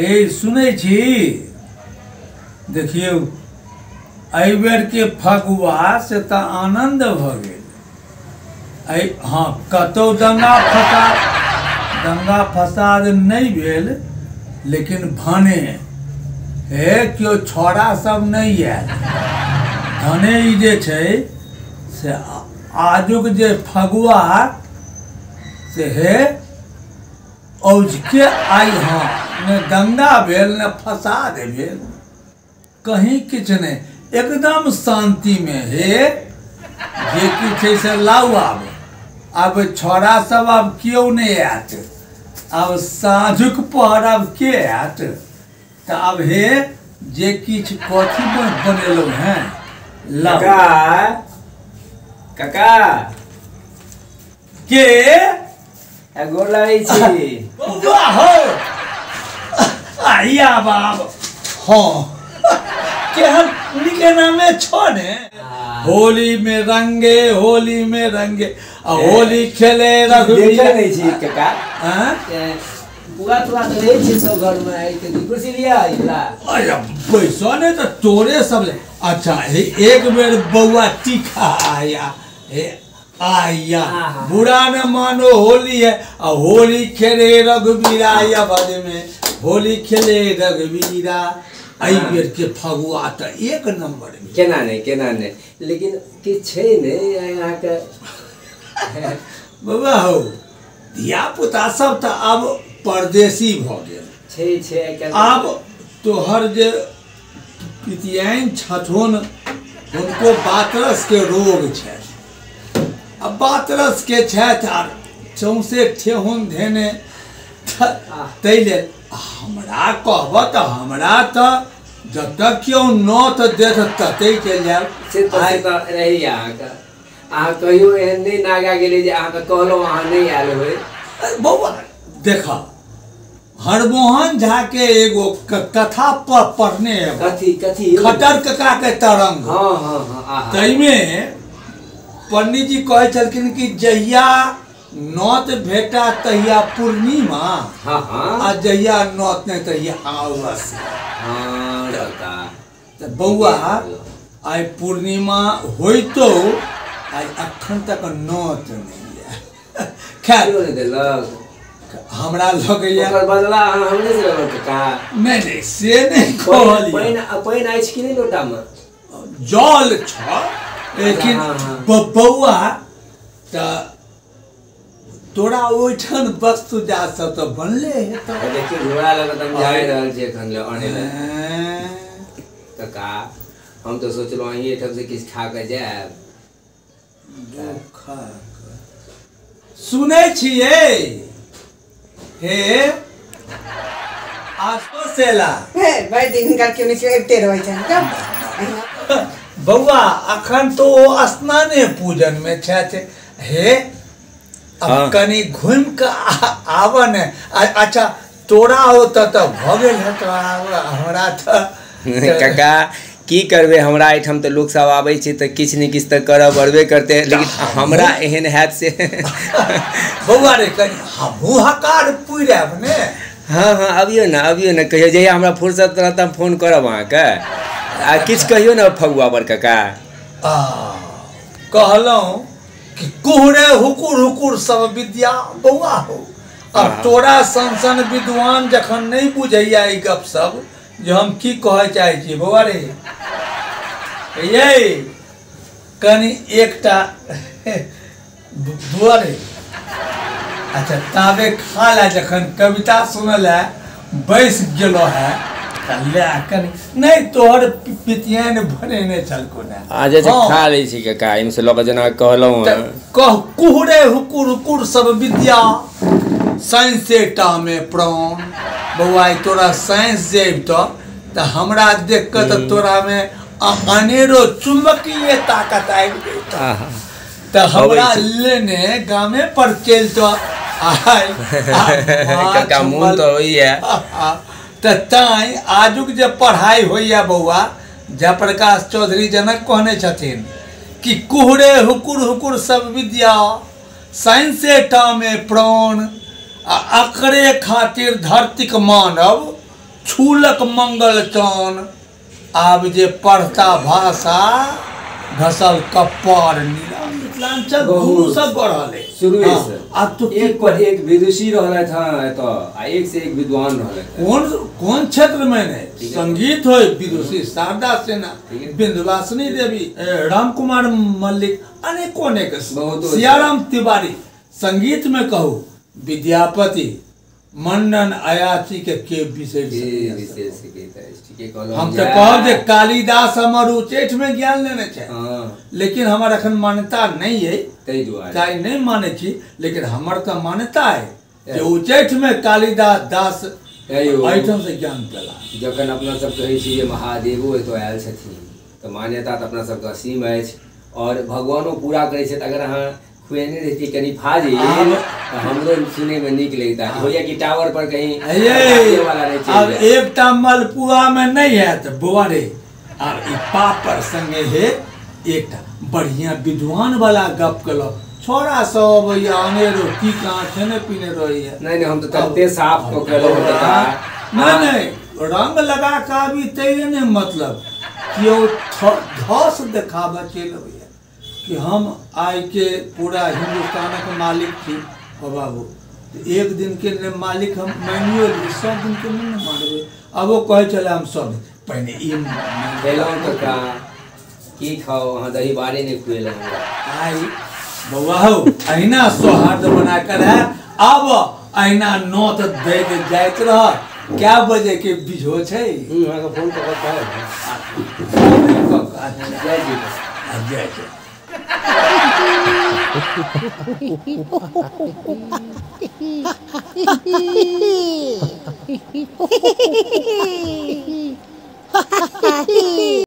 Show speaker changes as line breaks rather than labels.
ए सुनै छी, देखियौ एहि बेर के फगुआ से तऽ आनंद भऽ गेल। हँ, कतौ दंगा फसाद नहि भेल, लेकिन भने हे केओ छौड़ा सब नहि आयल। भने ई जे छै से आजुक जे फगुआ से हे औजके आइ, हँ ने दंगा भेल ने फसाद भेल, कहीं किछु नहि, एकदम शांति में। हे जे किछु छै से लाउ। आब आब छौड़ा सब आब केओ नहि आयत, आब साँझुक पहर आब के आयत? तऽ आब हे जे किछु कथी बनेलहुँ हेँ लाउ।
काका
के
गोर लागै छी।
बौआ हो आइया बाब, हाँ केहन नीके नामे छो ने। होली में रंगे, होली में रंगे, आ होली खेले रघुवीर।
देखै नहि छी काका, पूरा तोरा तऽ रहै छी सब घर में। आइ के कुर्सी लिया इला।
अरे बैसो ने तऽ तोरे सब ले। अच्छा हे एक बेर बौआ तीखा आया, हे आया बुरा न मानो होली है, आ होली खेले रघुवीरा अवध में, होली खेले रघुवीरा। एहि बेर के फगुआ तऽ एक नंबर।
केना नहि, केना नहि, लेकिन किछु छै नहि अहाँके
बौआ हो, धिया पुता सब तऽ आब परदेसी भऽ गेल
छै। छै
आब तोहर जे पितियाइन छथुन हुनको बातरस के रोग छै, आ बातरस के छथि आर चौंसे ठेहुन धेने, ताहि लेल हमरा कहब तऽ हमरा तऽ जतऽ केओ नोत देत ततै चलि जायब।
से तऽ रहैया अहाँके, अहाँ कहियो एहन नहि नागा गेलै जे अहाँके कहलहुँ अहाँ नहि आयल होइ।
बौआ देख, हरमोहन झा के एगो कथा पढ़ने है,
कथी कथी?
खटर कका के तरंग।
हाँ हाँ हाँ।
ताहिमे पंडित जी कहै छलखिन कि जहिया नौत भेटा तहिया पूर्णिमा,
हाँ हाँ,
आ जहिया नौत नहीं तहिया अमावस।
हाँ
तऽ बौआ आइ पूर्णिमा होइतो आइ अखन तक नौत नहि आयल। खैर
देलक
हमरा लगैया
ओकर बदला अहाँ हमरे से लेलहुँ काका।
नहि नहि से नहि कहलियै।
पानि अछि कि नहि लोटामे?
जल छ, लेकिन बौआ तऽ तोरा ओहिठाम वस्तु जा सब तऽ बनले हेतौ।
देखियौ झोरा लऽ कऽ तऽ हम जा रहल छी एखन अनै लए। काका हम तऽ सोचलहुँ अहीं एहिठाम से किछु खा कऽ जायब।
खा सुनै छियै हे आसो सेला
भरि दिन हिनकर केओ नहि अबिते रहै छनि।
बौआ अखन तो ओ स्नाने पूजन में छथि। हे अब कनि घुमि कऽ आब ने। अच्छा तोरा ओतऽ तऽ भऽ गेल है, तो हमरा तऽ
काका की करबै, हमरा एहिठाम तऽ लोक सब आबै छै तऽ किछु ने किछु तऽ करऽ पड़बे करतै, लेकिन हमरा एहन हैत से
बौआ रे कनि हमहूँ हकार पुरायब ने।
हाँ हाँ अबियौ ने, अबियौ ने, कहियो जहिया हमरा फुर्सत रहत हम फोन करब अहाँके। आ किछु कहियौ ने फगुआ पर काका।
कहलहुँ कि कुहरे हुकुर हुकुर सब विद्या बौआ हो, अब तोरा सन सन विद्वान जखन नहि बुझैया ई गप सब जे हम की कहै चाहै छी। बौआ रे ये कनि एकटा बौआ रे, अच्छा ताबे खा ले, जखन कविता सुनल है बैस गेलो है ले कनि नहीं तोहर पितियान बनेने छलको ने।
अच्छा खा लै छी काका, एहिमे से लऽ कऽ जेना कहलहुँ
कह कुहरे हुकुर हुकुर सब विद्या साइंसे टा में प्राण। बौआ तोरा साइंस जे अबितौ तऽ हमरा देख कऽ तऽ तोरा में अनेरो चुम्बकीय ताकत आबि जैतौ, तऽ हमरा लेने गामे पर चलितौ।
काका मोन तऽ होइया।
तऽ तैं आजुक जे पढ़ाइ होइया बौआ, जयप्रकाश चौधरी जनक कहने छथिन कि कुहरे हुकुर हुकुर सब विद्या साइंसे टा में प्राण, आ अकरे खातिर धरतीक मानव छूलक मंगल चान। आब जे पढ़ता भाषा घसल कपार नीला। मिथिलांचल गुरु सब बढ़ल है
शुरुए से।
आब तो
एक पर एक विदुषी रहलथि हँ एतऽ आ एक से एक विद्वान रहलथि।
कोन कोन क्षेत्र में नहीं, संगीत हो विदुषी शारदा सिन्हा, बिंदुवासिनी देवी, राम कुमार मल्लिक, अनेको अनेक, सियाराम तिवारी। संगीत में कहू विद्यापति, मंडन अयाची के विशेष। हम तो कहब जे कालिदास हमर उच्चैठ में ज्ञान लेने छै, लेकिन हमर अखन मान्यता नहीं है, ताहि नहीं मानै छी, लेकिन हमर तो मान्यता है जे उच्चैठ में कालिदास दास एहिठाम से ज्ञान पेला।
जखन अपना सब कहै छी जे महादेवो एतऽ आयल छथिन तऽ मान्यता तऽ अपना सबके असीम अछि और भगवानो पूरा करै छथि। अगर अहाँ खुएने रहितियै कनि फाजिल तऽ हमरो सुनै में नीक लगता। होइया कि टावर पर कहीं वाला नहीं।
आब एकटा मलपुआ में नहीं हैत बौआ रे, आब ई पापड़ संगे हे एकटा बढ़िया विद्वान वाला गप केलक। छोरा सब अबैया अनेरो की कहाँ खेने पीने रहैया।
नहीं नहीं, हम तऽ तते साफ कऽ के रहौ।
नहीं नहीं, रंग लगा के आबी तैये नहीं मतलब केओ धस देखाबऽ चलि अबैया कि हम आइ के पूरा हिंदुस्तानक मालिक छी। ओ बाबू एक दिन के ने मालिक हम मानियो ली, सब दिन के नहीं मानबै। आब ओ कहै छलै हम सब दिन पहिने ई
खेलहुँ तऽ का की खाउ, अहाँ दही बारे नहि खुएलहुँ।
आइ बौआ हौ अहिना सौहार्द बना कर है, आब अहिना नोत दैत जाइत रह। क्या बजे के बिझो छै?
अहाँके फोन कऽ कऽ जय जी
जय जय।